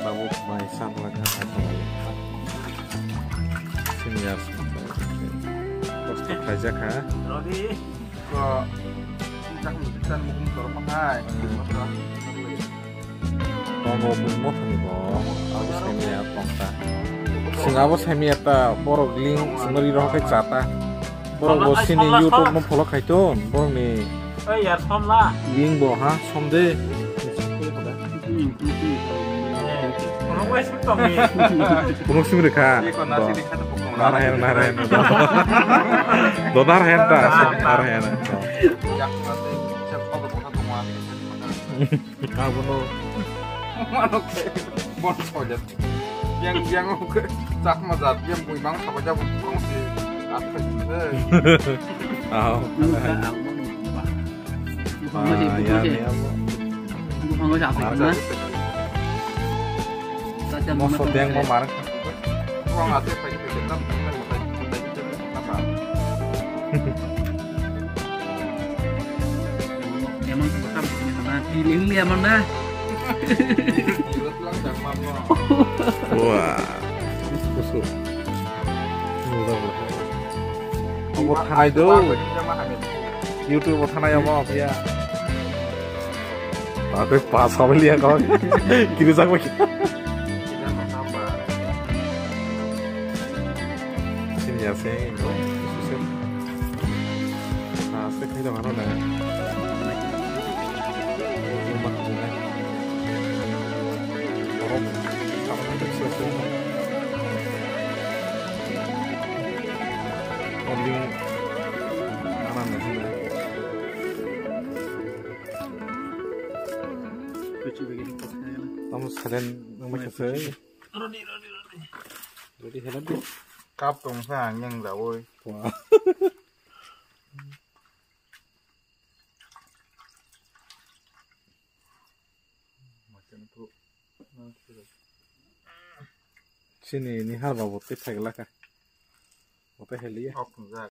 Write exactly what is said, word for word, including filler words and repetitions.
Tabuk mai saklaga. Senior. Kosto khaijak ha. Rodi. Ko. Chinta hum chinta mukung torok hai. Hmm. Tongo bumbo thani bo. Abo senior tongta. Sing abo senior ta borok ling singori rohok kai chata. Borok bo sini YouTube no follow khai ton. Borok ni Oi yar somla. Ling bo ha somde. Kono wai sum tong ni. Kono sum rekha. Narayan, Narayan. Do Narayan ta, Narayan. Abono. Bon soja. Yang yang oke. Chakma jat yang bui bang sabo jabo kong si. Apa sih? Ah. Buphang no se, buphang no se. Buphang no se asai khe na. Moso beng bo mar. Emang buphang no se na, feeling ni emang na. Wah. Kusuk. Obo thanai do. YouTube o thanai omo phiya. Ate pa sabali ya kawan. Kiri sak bai. Sini ya sing. Nah, sik khai dong ano na. Tamo salen nang mai khasai. Rodi, rodi, rodi. Rodi helap di. Kap tong sa yang jawoi. Wah. Sini ni har babu te thagla ka. Ote heli ya. Off jak.